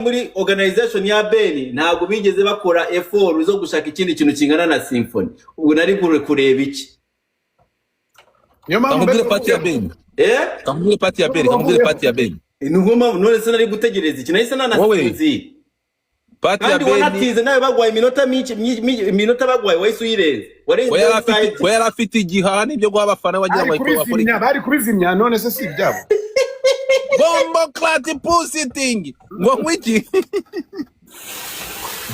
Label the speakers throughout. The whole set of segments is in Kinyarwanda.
Speaker 1: Muri organization ya Ben ntabwo bigeze bakora effort zo gushaka ikindi kintu kingana na symphony. Ubwo nari kureba iki?
Speaker 2: Niyo mpamvu
Speaker 3: Kamubwire
Speaker 2: mbese
Speaker 3: party ya Ben.
Speaker 1: Eh.
Speaker 3: Kamubwire party ya Ben, kamubwire party ya Ben.
Speaker 1: Ni mpamvu none se nari gutegereza iki? Nahise nanasinzira.
Speaker 3: Party ya
Speaker 1: Kandi
Speaker 3: Ben.
Speaker 1: wanatinze nawe, bagwaye iminota myinshi, iminota bagwaye wahise uyirenza. Warenze
Speaker 3: Ko yari afite
Speaker 1: offside.
Speaker 3: Ko yari afite igihaha n'ibyo guha abafana, wagira ngo
Speaker 2: Bari
Speaker 3: bakore.
Speaker 2: kubizimya, bari kubizimya. None se si ibyabo?
Speaker 3: Bomboclaat pussy thing, ngo nkwiki?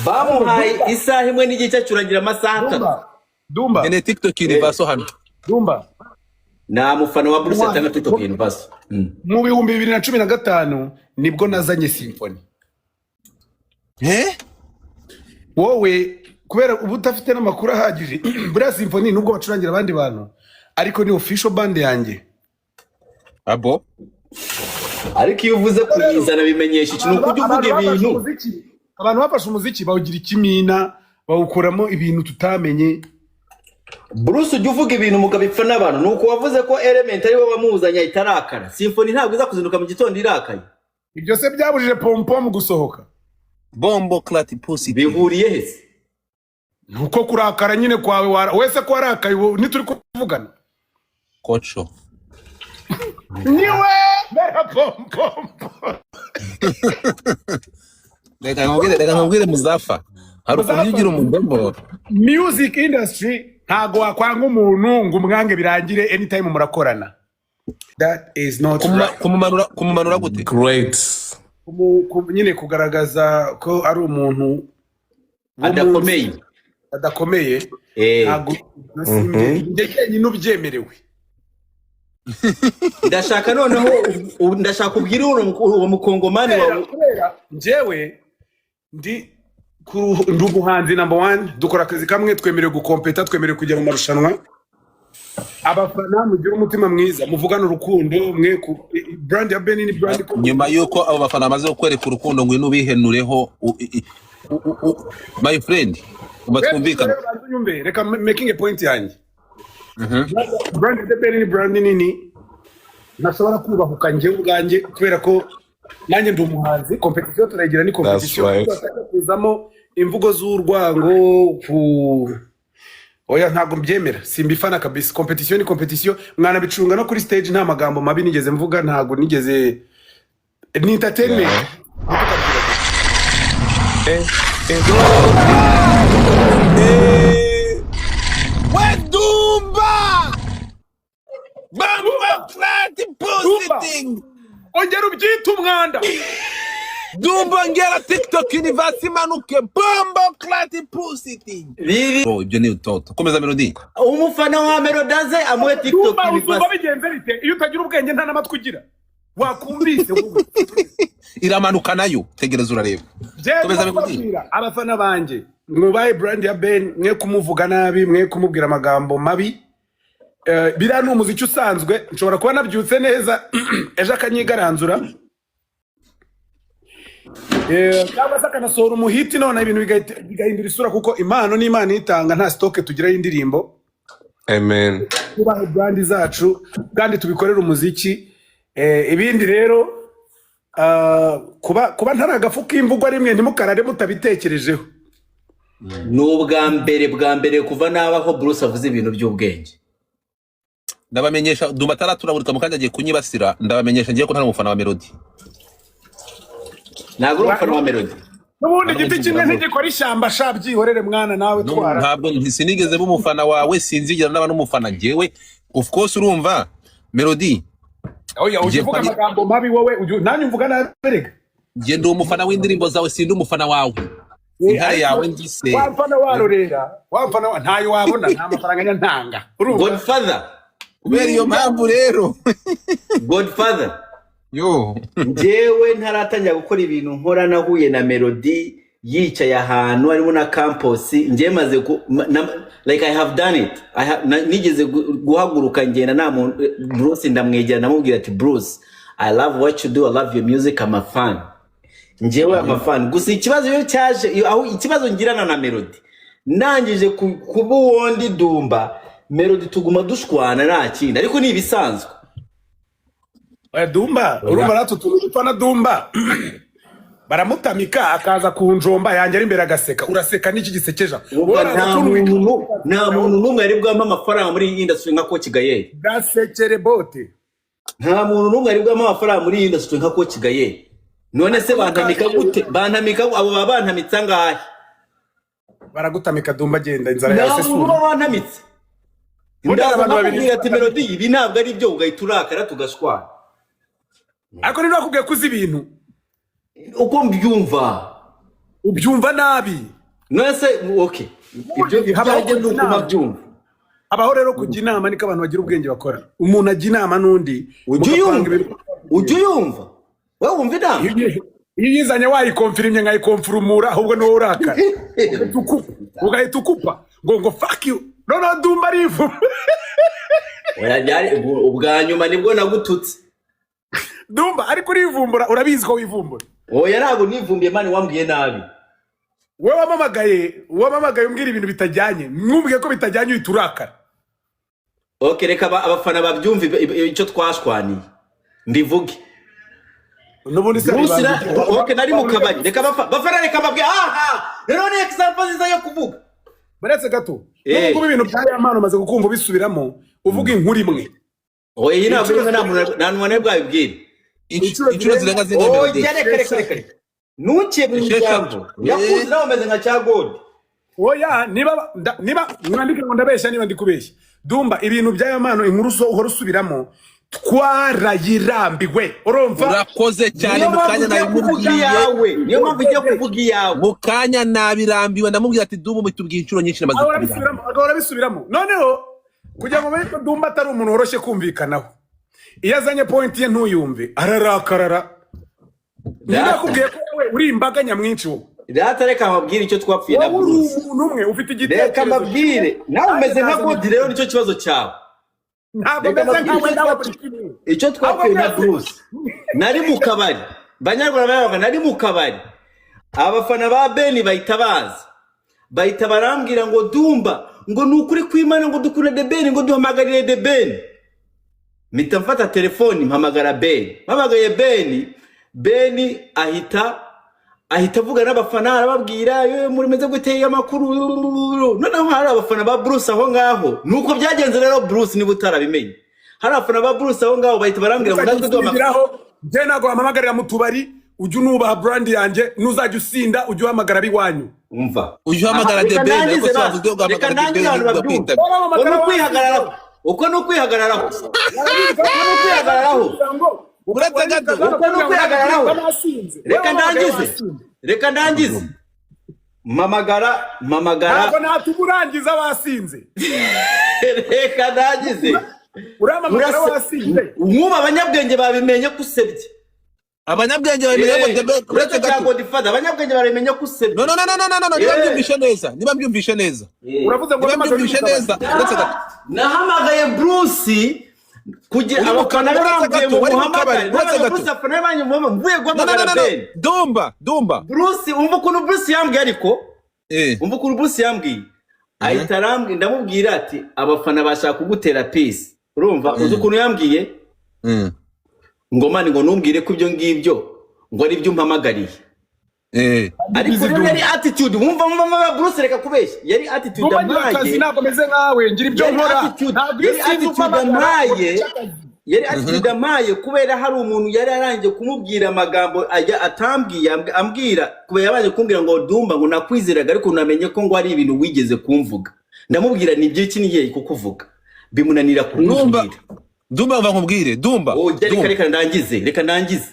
Speaker 1: Bamuhaye isaha imwe n'igice, acurangira amasaha 3.
Speaker 2: Dumba, Dumba.
Speaker 3: Nkeneye TikTok Universal hano.
Speaker 2: Dumba.
Speaker 1: Nta mufana wa Bruce atanga TikTok Universal.
Speaker 2: Mu 2015 nibwo nazanye symphony.
Speaker 3: Eh.
Speaker 2: Wowe kubera uba udafite n'amakuru ahagije, buriya symphony nubwo bacurangira abandi bantu, ariko ni official band yanjye.
Speaker 3: Abo.
Speaker 1: Ariko iyo uvuze kuyizana bimenyesha iki? Ni ukujya uvuga
Speaker 2: Abantu bafashe
Speaker 1: ibintu.
Speaker 2: Abantu bafashe umuziki bawugira ikimina, bawukuramo ibintu tutamenye.
Speaker 1: Bruce, ujya uvuga ibintu mukabipfa n'abantu. Ni uko wavuze ko Element ari we wamuzanye ahita arakara. Symphony ntabwo iza kuzinduka mu gitondo irakaye.
Speaker 2: Ibyo se byabujije Pompom gusohoka?
Speaker 3: Bomboclaat pussy thing.
Speaker 1: Bihuriye he se?
Speaker 2: Nuko kurakara nyine kwawe wese ko warakaye, ubu ntituri kuvugana.
Speaker 3: Koco.
Speaker 2: Niwe bera Pompom.
Speaker 3: Reka nkubwire, reka nkubwire Muzafa, hari ukuntu iyo ugira umudomo.
Speaker 2: Music industry, ntago wakwanga umuntu ngo umwange birangire. Anytime murakorana, that is not right.
Speaker 3: Kumumanura gute?
Speaker 4: Great.
Speaker 2: Nyine kugaragaza ko ari umuntu wo
Speaker 1: Adakomeye.
Speaker 2: munsi, adakomeye.
Speaker 1: Eh.
Speaker 2: Ntabwo njye jyenyine ubyemerewe.
Speaker 1: Ndashaka noneho ndashaka ubwire uwo mukongomani wawe.
Speaker 2: Kubera njyewe ndi umuhanzi number one, dukora akazi kamwe, twemerewe gukompeta, twemerewe kujya mu marushanwa. Abafana, mugire umutima mwiza, muvugane urukundo, mwe ku brand ya Ben ni brand ikomeye.
Speaker 3: Nyuma y'uko abo bafana bamaze kukwereka urukundo, ngwino ubihenureho my friend, uba twumvikana.
Speaker 2: Rero banza unyumve, reka making a point yanjye. Brand ya Ben ni brand nini, ntashobora kubahuka njyewe ubwanjye, kubera ko nanjye ndi umuhanzi. Competition turayigira, ni competition.
Speaker 4: Right.
Speaker 2: Batajya kuzamo imvugo z'urwango ku oya, ntabwo mbyemera, simbifana kabisa. Competition ni competition, mwanabicunga no kuri stage, nta magambo mabi nigeze mvuga, ntabwo nigeze, ni entertainment.
Speaker 4: Eh, eh. Eh.
Speaker 3: We Dumba, bomboclaat pussy
Speaker 2: Dumba.
Speaker 3: thing.
Speaker 2: Ongera ubyite umwanda.
Speaker 3: Dumba, ngera TikTok Universe imanuke. Bomboclaat pussy thing.
Speaker 1: Riri.
Speaker 3: Oh, ibyo ni utoto. Komeza, Melody.
Speaker 1: Umufana wa Melody amuhe TikTok
Speaker 2: Dumba, uzumva
Speaker 1: Universe.
Speaker 2: bigenze bite iyo utagira ubwenge, nta n'amatwi ugira? Wakumvise wowe?
Speaker 3: Iramanuka nayo, tegereza urareba.
Speaker 2: Jewe
Speaker 3: Komeza, Melody.
Speaker 2: kubabwira abafana banjye, mwubahe brand ya Ben, mwe kumuvuga nabi, mwe kumubwira amagambo mabi. Biriya ni umuziki usanzwe, nshobora kuba nabyutse neza ejo akanyigaranzura, cyangwa se akanasohora umuhiti none ibintu bigahindura isura, kuko impano ni Imana itanga, nta stock tugira y'indirimbo.
Speaker 4: Amen.
Speaker 2: Tubahe brand zacu kandi tubikorere umuziki. Ibindi rero, kuba ntari agafu k'imvugwa rimwe, ntimukarare mutabitekerejeho.
Speaker 1: Ni ubwa mbere, bwa mbere kuva nabaho Bruce avuze ibintu by'ubwenge.
Speaker 3: Ndabamenyesha, Dumba ataraturabura mu kanya agiye kunyibasira, ndabamenyesha ngiye ko ntari umufana wa Melody.
Speaker 1: Ntabwo uri umufana wa Melody?
Speaker 2: N'ubundi igiti kimwe ntigikora ishyamba sha, byihorere mwana nawe twara.
Speaker 3: Ntabwo sinigeze mba umufana wawe, sinzigera naba n'umufana njyewe. Of course, urumva Melody.
Speaker 2: Oya, ujya
Speaker 3: Ngiye
Speaker 2: uvuga amagambo mabi wowe, nanjye umvuga nabi erega.
Speaker 3: Njye ndi umufana w'indirimbo zawe, sindi umufana wawe. Intare yawe ngise.
Speaker 2: Wa mfana warorera, wa mfana ntayo wabona, nta mafaranga njya ntanga, urumva?
Speaker 1: Godfather.
Speaker 3: Kubera iyo mpamvu rero.
Speaker 1: Godfather.
Speaker 3: Yo.
Speaker 1: Njyewe ntaratangira gukora ibintu nkora, nahuye na Melody yicaye ahantu harimo na campus. Njyewe maze like I have done it. Nigeze guhaguruka ngenda nta muntu. Bruce ndamwegera, ndamubwira ati: "Bruce, I love what you do, I love your music, I'm a fan." Njyewe I'm a fan. Gusa ikibazo iyo cyaje aho, ikibazo ngirana na Melody, ndangije kuba uwondi Dumba, Melody tuguma dushwana, nta kindi, ariko ni ibisanzwe.
Speaker 2: Oya Dumba, urumva natwe utuntu dupfa na Dumba. Baramutamika, akaza ku njomba yanjye ari imbere agaseka. Uraseka n'iki gisekeje?
Speaker 1: Ubwo
Speaker 2: Wowe uraza
Speaker 1: nta
Speaker 2: kunwika.
Speaker 1: muntu, nta muntu n'umwe yari bwampa amafaranga muri iyi industry nka Coach Gael.
Speaker 2: Gasekere bote.
Speaker 1: Nta muntu n'umwe yari bwampa amafaranga muri iyi industry nka Coach Gael. None se bantamika gute? Bantamika, abo baba bantamitse angahe?
Speaker 2: Baragutamika, Dumba, agenda inzara
Speaker 1: Nta
Speaker 2: yawe
Speaker 1: muntu
Speaker 2: sesura.
Speaker 1: uba wantamitse.
Speaker 2: Burya
Speaker 1: Ndaza
Speaker 2: abantu babiri
Speaker 1: nkakubwira ati: "Melody, ibi ntabwo ari byo," ugahita urakara tugashwana.
Speaker 2: Ariko niba bakubwiye ko uzi ibintu
Speaker 1: Uko mbyumva.
Speaker 2: Ubyumva nabi.
Speaker 1: None se, okay, ibyo
Speaker 2: Habaho
Speaker 1: ibyanjye ni
Speaker 2: kujya
Speaker 1: uko
Speaker 2: inama.
Speaker 1: mbabyumva.
Speaker 2: Habaho rero kujya inama, niko abantu bagira ubwenge bakora. Umuntu ajya inama n'undi,
Speaker 1: Ujya
Speaker 2: mugapanga
Speaker 1: uyumva?
Speaker 2: ibintu.
Speaker 1: Ujya uyumva? Wowe wumva inama?
Speaker 2: Iyo uyizanye wayikomfirimye nkayikomfurumura, ahubwo niwowe urakara, ugahita ukupa ngo "Fuck you." Noneho Dumba arivuma.
Speaker 1: Oya, byari ubwa nyuma nibwo nagututse.
Speaker 2: Dumba, ariko urivumbura, urabizi ko wivumbura.
Speaker 1: Oya, ntabwo nivumbiye, man, wambwiye nabi.
Speaker 2: Wowe wamamagaye umbwira ibintu bitajyanye, mwumviye ko bitajyanye, uhita urakara.
Speaker 1: Okay, reka abafana babyumve icyo twashwaniye, mbivuge.
Speaker 2: N'ubundi se hari
Speaker 1: Bruce okay, nari mu kabari. Reka bafana, reka mbabwire. Aha rero ni example nziza yo kuvuga.
Speaker 2: Baretse gato.
Speaker 1: Eh.
Speaker 2: N'ubu ngubu ibintu bya Yampano umaze kukumva ubisubiramo, uvuga inkuru imwe.
Speaker 1: Oya, iyi ntabwo imwe, nta muntu nari bwabibwire.
Speaker 3: Inshuro zirenga zingahe, Melody?
Speaker 1: Oya, reka, reka, reka, reka, ntukiye mu
Speaker 3: Esheshatu.
Speaker 1: ijambo yakuze, nawe umeze nka cya God.
Speaker 2: Oya, niba niba mwandike ngo ndabeshya, niba ndi kubeshya, Dumba, ibintu bya Yampano, inkuru zo uhora usubiramo, twarayirambiwe, urumva?
Speaker 3: Urakoze cyane.
Speaker 1: Niyo
Speaker 3: Mu
Speaker 1: mpamvu
Speaker 3: kanya
Speaker 1: ugiye kuvuga
Speaker 3: nabimubwiye.
Speaker 1: iyawe, niyo mpamvu ugiye kuvuga iyawe.
Speaker 3: Mu kanya nabirambiwe, ndamubwira ati: "Dumba, mutubwiye inshuro nyinshi, namaze
Speaker 2: Ahora
Speaker 3: kubirambirwa."
Speaker 2: abisubiramo, agahora abisubiramo. Noneho kugira ngo umenye ko Dumba atari umuntu woroshye kumvikanaho, iyo azanye point ye ntuyumve, ararakarara. Niba yakubwiye ko wowe uri imbaga nyamwinshi, wowe
Speaker 1: Data, reka mbabwire icyo twapfuye na
Speaker 2: wowe uri
Speaker 1: Bruce.
Speaker 2: umuntu umwe ufite
Speaker 1: Reka
Speaker 2: igitekerezo.
Speaker 1: mbabwire, nawe umeze nka God, rero nicyo kibazo cyawe.
Speaker 2: Ntabwo
Speaker 1: Reka
Speaker 2: meze
Speaker 1: mbabwire
Speaker 2: nkawe
Speaker 1: icyo
Speaker 2: nawe
Speaker 1: twapfuye.
Speaker 2: buri kimwe.
Speaker 1: Icyo twapfuye na
Speaker 2: Ahubwo
Speaker 1: Bruce, nari mu kabari, banyarwanda, banyarwanda, nari mu kabari, abafana ba Beni bahita baza, bahita barambwira ngo: "Dumba," ngo, "ni ukuri kw'Imana," ngo, "dukunda The Ben," ngo, "duhamagarire The Ben." Mpita mfata telefoni mpamagara Ben. Mpamagaye Ben, Ben ahita avuga n'abafana, arababwira: "Yewe, mumeze gute, amakuru?" Noneho hari abafana ba Bruce aho ngaho, nuko byagenze rero. Bruce, niba utarabimenye, hari abafana ba Bruce aho ngaho, bahita barambwira ngo natwe duhamagara.
Speaker 2: Usubiraho, njye ntabwo wampamagarira mu tubari. Ujye unubaha brand yanjye. Nuzajya usinda ujye uhamagara ab'iwanyu.
Speaker 1: Umva.
Speaker 3: Ujye uhamagara
Speaker 1: Aha,
Speaker 3: The
Speaker 1: reka
Speaker 3: Ben, ariko
Speaker 1: nangize
Speaker 3: se
Speaker 1: ba
Speaker 3: wavuze
Speaker 1: reka
Speaker 3: ugahamagara The
Speaker 1: nangize
Speaker 3: Ben,
Speaker 1: abantu babyumve.
Speaker 3: bakwitaba.
Speaker 1: Uko ni ukwihagararaho, uko ni ukwihagararaho, uko ni ukwihagararaho.
Speaker 3: Uretse gato.
Speaker 1: Uko ni ukwihagararaho. Reka ndangize, reka ndangize. Mpamagara, mpamagara.
Speaker 2: Ntabwo natuma urangiza wasinze.
Speaker 1: Reka ndangize.
Speaker 2: Urampamagara wasinze.
Speaker 1: Nk'ubu abanyabwenge babimenye ko usebye.
Speaker 3: Abanyabwenge bamenya ngo The Ben, uretse
Speaker 1: Uretse cya
Speaker 3: gato.
Speaker 1: Godfather, abanyabwenge babimenye ko usebye.
Speaker 3: No, no, no, no, no, no, no, niba mbyumvishe neza, niba mbyumvishe neza,
Speaker 2: Uravuze ngo
Speaker 3: niba mbyumvishe neza, uretse gato.
Speaker 1: Nahamagaye Bruce kugira
Speaker 3: Uri mu
Speaker 1: abafana be
Speaker 3: kabari, uretse
Speaker 1: bambwiye
Speaker 3: gato,
Speaker 1: ngo
Speaker 3: wari mu
Speaker 1: muhamagare.
Speaker 3: kabari, uretse
Speaker 1: Nahamagaye
Speaker 3: gato.
Speaker 1: Bruce, abafana be banyuma mvuye
Speaker 3: No, no, no,
Speaker 1: guhamagara
Speaker 3: no, no.
Speaker 1: Ben.
Speaker 3: Dumba, Dumba.
Speaker 1: Bruce, umva ukuntu Bruce yambwiye ariko.
Speaker 3: Eh.
Speaker 1: Umva ukuntu Bruce yambwiye, ahita arambwira, ndamubwira ati: "Abafana bashaka kugutera peace." Urumva, uzi ukuntu yambwiye? Ngo: "Man," ngo, "ntumbwire ko ibyo ngibyo ngo ari byo umpamagariye." Ariko rero yari attitude, wumva, wumva, wumva, Bruce, reka kubeshya, yari attitude
Speaker 2: Dumba, ngira akazi.
Speaker 1: ampaye.
Speaker 2: Ntabwo meze nkawe, ngira ibyo
Speaker 1: Yari
Speaker 2: nkora.
Speaker 1: attitude,
Speaker 2: Ntabwo iyo
Speaker 1: yari
Speaker 2: usinze
Speaker 1: attitude
Speaker 2: umpamagara.
Speaker 1: ampaye, yari attitude ampaye kubera hari umuntu yari arangije kumubwira amagambo ajya atambwiye, ambwira kubera yabanje kumbwira ngo: "Dumba," ngo, "nakwizeraga, ariko namenye ko ngo hari ibintu wigeze kumvuga." Ndamubwira: "Ni byinshi nigiye kukuvuga." Bimunanira
Speaker 3: Dumba,
Speaker 1: kumbwira.
Speaker 3: Dumba, mva nkubwire, Dumba.
Speaker 1: Oya, reka.
Speaker 3: Dumba.
Speaker 1: Reka ndangize, reka ndangize.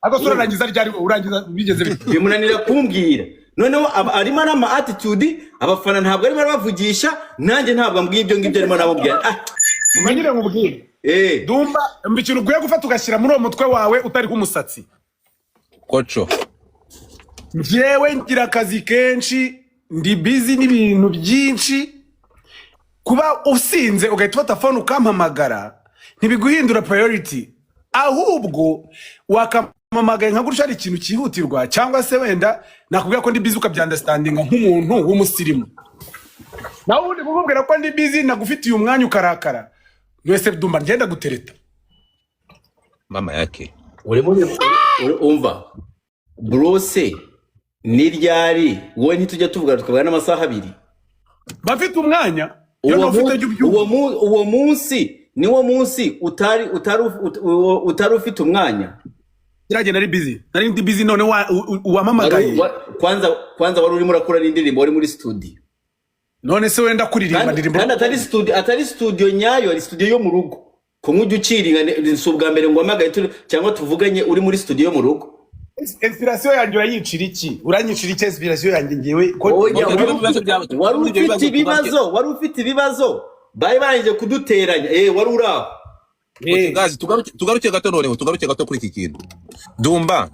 Speaker 2: Ariko se urarangiza ryari? Urangiza bigeze bite?
Speaker 1: Bimunanira kumbwira. Noneho arimo arama attitude, abafana ntabwo arimo arabavugisha, nanjye ntabwo ambwiye ibyo ngibyo arimo arababwira. Ah.
Speaker 2: Umanyire nkubwire.
Speaker 1: Eh.
Speaker 2: Dumba, mba ikintu ukwiye gufata ugashyira muri uwo mutwe wawe utariho umusatsi.
Speaker 3: Koco.
Speaker 2: Njyewe ngira akazi kenshi, ndi busy n'ibintu byinshi. Kuba usinze ugahita ufata phone ukampamagara ntibiguhindura priority. Ahubwo wakampamagaye nka gutya ari ikintu cyihutirwa, cyangwa se wenda nakubwira ko ndi busy ukabyunderstandinga nk'umuntu w'umusirimu. Nawe ubundi kukubwira ko ndi busy, nagufitiye umwanya, ukarakara mwese. Dumba, ngenda gutereta.
Speaker 3: Mama yake.
Speaker 1: Urimo umva. Bruce, ni ryari wowe ntitujya tuvugana tukavugana n'amasaha 2?
Speaker 2: Bafite umwanya iyo
Speaker 1: Uwo
Speaker 2: ntufite jya ubyumva.
Speaker 1: Uwo munsi niwo munsi utari ufite umwanya.
Speaker 2: Kiragenda nari busy, nari ndi busy. None wampamagaye.
Speaker 1: Kwanza wari urimo urakora n'indirimbo, wari muri studio.
Speaker 2: None se wenda kuririmba
Speaker 1: Kandi,
Speaker 2: ndirimbo?
Speaker 1: kandi atari studio nyayo, ari studio yo mu rugo. Kumwe ujya uciringa, si ubwa mbere ngo uhamagaye cyangwa tuvuganye uri muri studio yo mu rugo.
Speaker 2: Inspiration yanjye uranyicira iki? Uranyicira iki inspiration yanjye ngewe
Speaker 1: Oya,
Speaker 3: Okay, tuve mu bibazo byawe, tuve
Speaker 1: wari
Speaker 3: muri ibyo
Speaker 1: ufite
Speaker 3: bibazo,
Speaker 1: ibibazo, wari ufite ibibazo, bari barangije kuduteranya, wari uri aho.
Speaker 3: Okay, guys, tugaruke gato noneho, tugaruke gato kuri iki kintu. Dumba,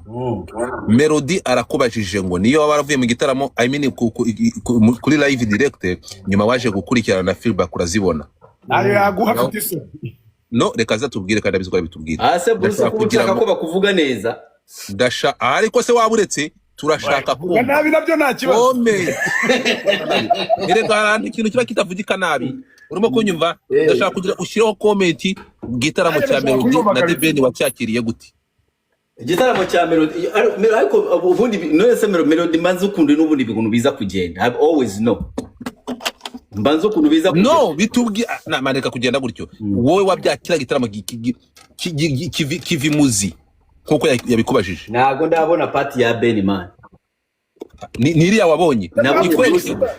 Speaker 3: Melody arakubajije ngo niyo waba waravuye mu gitaramo, I mean, kuri live direct, nyuma waje gukurikirana na feedback urazibona.
Speaker 2: Ntayo yaguha, afite isoni.
Speaker 3: No, reka aza tubwire, kandi abizi ko arabitubwira.
Speaker 1: Ah, se Bruce,
Speaker 3: Ndashaka
Speaker 1: kuba
Speaker 3: kugira
Speaker 1: ushaka
Speaker 3: ngo
Speaker 1: ko bakuvuga neza?
Speaker 3: Ndasha ariko se waba uretse turashaka
Speaker 2: Vuga
Speaker 3: kumva
Speaker 2: nabi nabyo nta kibazo.
Speaker 3: Ome. Erega hari ahantu ikintu kiba kitavugika nabi. Urimo kunyumva?
Speaker 1: Eh.
Speaker 3: Ndashaka kugira ushyireho comment, igitaramo
Speaker 2: Nanjye
Speaker 3: cya
Speaker 2: ndashaka
Speaker 3: Melody
Speaker 2: kuyumva
Speaker 3: na The
Speaker 2: kabisa.
Speaker 3: Ben wacyakiriye gute?
Speaker 1: Igitaramo cya Melody, ariko ubundi none se Melody mbanza ukuntu n'ubundi ibintu biza kugenda, I've always know mbanza ukuntu biza kugenda.
Speaker 3: No, bitubwi na maneka kugenda gutyo. Wowe wabyakira igitaramo kivi muzi nkuko yabikubajije.
Speaker 1: Ntabwo ndabona part ya Ben, man.
Speaker 3: Ni iriya wabonye.
Speaker 1: Nabonye
Speaker 3: Ikwereke.
Speaker 1: Bruce.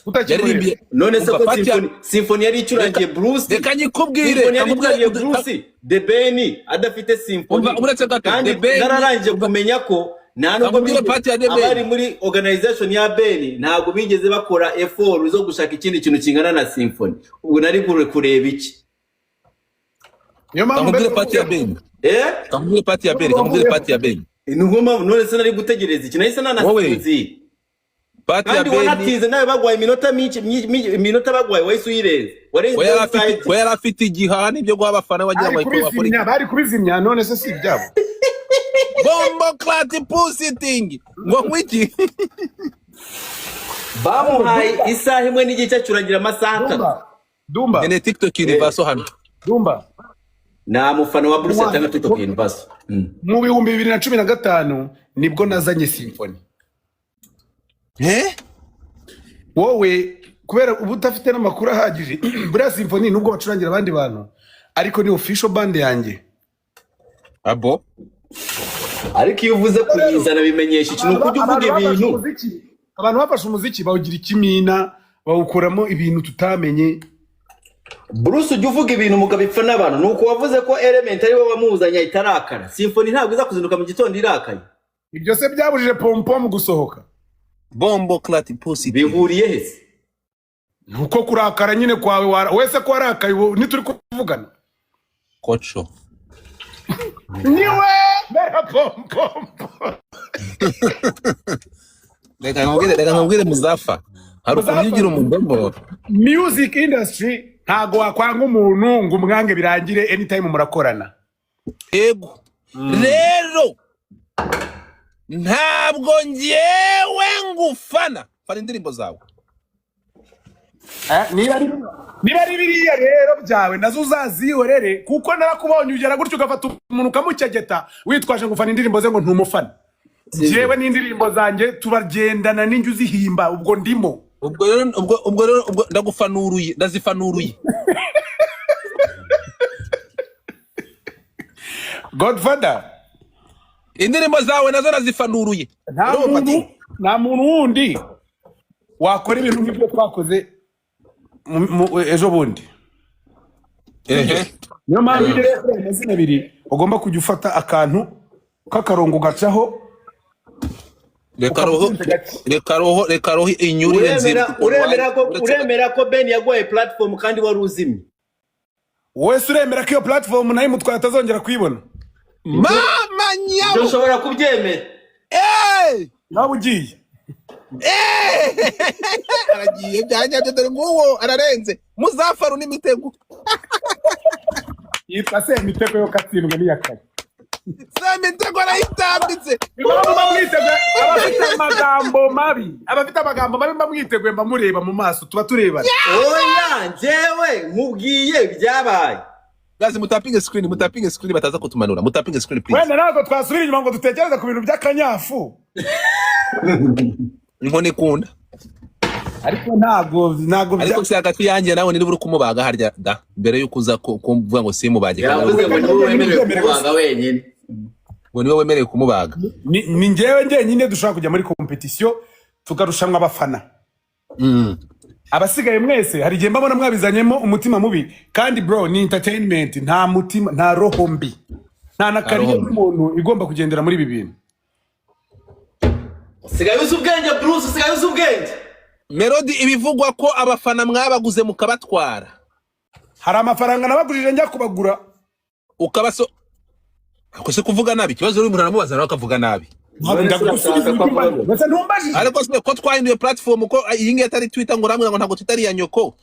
Speaker 2: Utakimureba.
Speaker 3: Yaririmbiye.
Speaker 1: None se
Speaker 3: Umva,
Speaker 1: ko Symphony yari icurangiye Bruce?
Speaker 3: Reka nyikubwire.
Speaker 1: Symphony yari
Speaker 3: Kamubwire.
Speaker 1: icurangiye Bruce, The Ben adafite Symphony.
Speaker 3: Umva, uretse gato,
Speaker 1: Kandi
Speaker 3: The Ben-
Speaker 1: nararangije kumenya ko nta nubwo
Speaker 3: Kamubwire part ya The Ben.
Speaker 1: abari muri organization ya Ben ntabwo bigeze bakora effort zo gushaka ikindi kintu kingana na Symphony. Ubwo nari kureba iki?
Speaker 2: Niyo mpamvu
Speaker 3: Kamubwire
Speaker 2: mbese
Speaker 3: part ya Ben.
Speaker 1: Eh.
Speaker 3: Kamubwire part ya Ben, kamubwire part ya Ben.
Speaker 1: Ni mpamvu none se nari gutegereza iki? Nahise nanasinzira.
Speaker 3: Part ya
Speaker 1: Kandi
Speaker 3: Ben.
Speaker 1: wanatinze nawe, bagwaye iminota myinshi, iminota bagwaye wahise uyirenza, warenze
Speaker 3: Ko yari afite
Speaker 1: offside.
Speaker 3: Ko yari afite igihaha n'ibyo guha abafana, wagira
Speaker 2: Bari
Speaker 3: ngo akore.
Speaker 2: kubizimya, bari kubizimya. None se si ibyabo?
Speaker 3: Bomboclaat pussy thing ngo nkwiki.
Speaker 1: Bamuhaye isaha 1.5, acurangira amasaha 3.
Speaker 2: Dumba, Dumba.
Speaker 3: Nkeneye TikTok Universal hano.
Speaker 2: Dumba.
Speaker 1: Nta mufana wa Bruce yatanga TikTok Universal.
Speaker 2: Mu 2015 nibwo nazanye Symphony.
Speaker 3: Eh.
Speaker 2: Wowe kubera uba udafite n'amakuru ahagije, buriya Symphony nubwo bacurangira abandi bantu, ariko ni official band yanjye.
Speaker 3: Abo.
Speaker 1: Ariko iyo uvuze kuyizana bimenyesha ikintu, uko ujya uvuga
Speaker 2: Abantu bafashe
Speaker 1: ibintu.
Speaker 2: Abantu bafashe umuziki bawugira ikimina, bawukuramo ibintu tutamenye.
Speaker 1: Bruce, ujya uvuga ibintu mukabipfa n'abantu. Ni uko wavuze ko Element ari we wamuzanye ahita arakara. Symphony ntabwo iza kuzinduka mu gitondo irakaye.
Speaker 2: Ibyo se byabujije Pompom gusohoka?
Speaker 3: Bomboclaat pussy thing.
Speaker 1: Bihuriye he se?
Speaker 2: Nuko kurakara nyine kwawe wese ko warakaye, ubu ntituri kuvugana.
Speaker 3: Koco.
Speaker 2: Niwe mera Pompom.
Speaker 3: Reka nkubwire Muzafa, hari ukuntu
Speaker 2: Muzafa.
Speaker 3: ugira umudomo.
Speaker 2: Music industry ntago wakwanga umuntu ngo umwange birangire, anytime murakorana.
Speaker 3: Yego, rero ntabwo ngewe ngufana, fana indirimbo zawe.
Speaker 2: Niba ari biriya rero byawe nazo uzazihorere, kuko narakubonye ugera gutyo ugafata umuntu ukamukegeta witwaje ngo ufana indirimbo ze, ngo ntumufana. Njyewe n'indirimbo zanjye turagendana, n'injye uzihimba, ubwo ndimo.
Speaker 3: Ubwo rero ubwo ndagufanuruye, ndazifanuruye.
Speaker 2: Godfather.
Speaker 3: Indirimbo zawe nazo nazifanuruye.
Speaker 2: Nta
Speaker 3: Urumva?
Speaker 2: muntu, nta muntu wundi wakora ibintu nk'ibyo twakoze ejo bundi. Niyo mpamvu iyo ugeze kuri aya mazina abiri ugomba kujya ufata akantu k'akarongo ugacaho.
Speaker 3: Reka roho,
Speaker 2: Ukavuga gake.
Speaker 3: reka roho inyurire nzira.
Speaker 1: Uremera ko Ben yaguhaye platform kandi wari uzimye?
Speaker 2: Wese uremera ko iyo platform nayo imutwaye atazongera kuyibona?
Speaker 3: Mama.
Speaker 1: Ibyo
Speaker 3: Nyabo.
Speaker 1: ushobora kubyemera.
Speaker 3: Eh!
Speaker 2: Nawe ugiye.
Speaker 3: Eh! Aragiye byanyabyo, dore nguwo ararenze Muzafaru n'imitego.
Speaker 2: Yitwa Semitego yo katsindwa n'iyakare.
Speaker 3: Semitego arayitambitse.
Speaker 2: Impamvu mba mwiteguye, abafite amagambo mabi, abafite amagambo mabi mba mwiteguye, mba mureba mu maso, tuba turebana.
Speaker 1: Oya, njyewe nkubwiye ibyabaye.
Speaker 3: Guys, mutapinge screen, mutapinge screen, bataza kutumanura. Mutapinge screen, please.
Speaker 2: Wenda ntabwo twasubira inyuma ngo dutekereze ku bintu by'akanyafu.
Speaker 3: Inkoni ikunda.
Speaker 2: Ariko ntabwo
Speaker 3: Ariko si hagati yanjye nawe, niba uri kumubaga harya da mbere yuko uza kuvuga ngo simubage kandi
Speaker 1: Yavuze ngo niwe wemerewe kubaga wenyine.
Speaker 3: Ngo niwe wemerewe kumubaga.
Speaker 2: Ni njyewe njyenyine dushobora kujya muri competition tukarushanwa abafana. Abasigaye mwese hari igihe mbabona mwabizanyemo umutima mubi, kandi bro, ni entertainment, nta mutima, nta roho mbi, nta na career
Speaker 3: roho mbi.
Speaker 2: y'umuntu igomba kugendera muri ibi bintu.
Speaker 1: Usigaye uzi ubwenge, Bruce, usigaye uzi ubwenge.
Speaker 3: Melody, ibivugwa ko abafana mwabaguze mukabatwara.
Speaker 2: Hari amafaranga nabagurije njya kubagura.
Speaker 3: Ukabaso ako se kuvuga nabi, ikibazo uri umuntu aramubaza nawe akavuga nabi.
Speaker 2: Ntabwo
Speaker 1: None se
Speaker 2: ndagusubiza.
Speaker 1: urashaka ko avuga?
Speaker 2: Ndetse ntumbajije.
Speaker 3: Ariko se ko twahinduye platform, ko iyi ngiyi atari Twitter, ngo urambwira ngo ntabwo Twitter ari iya nyoko?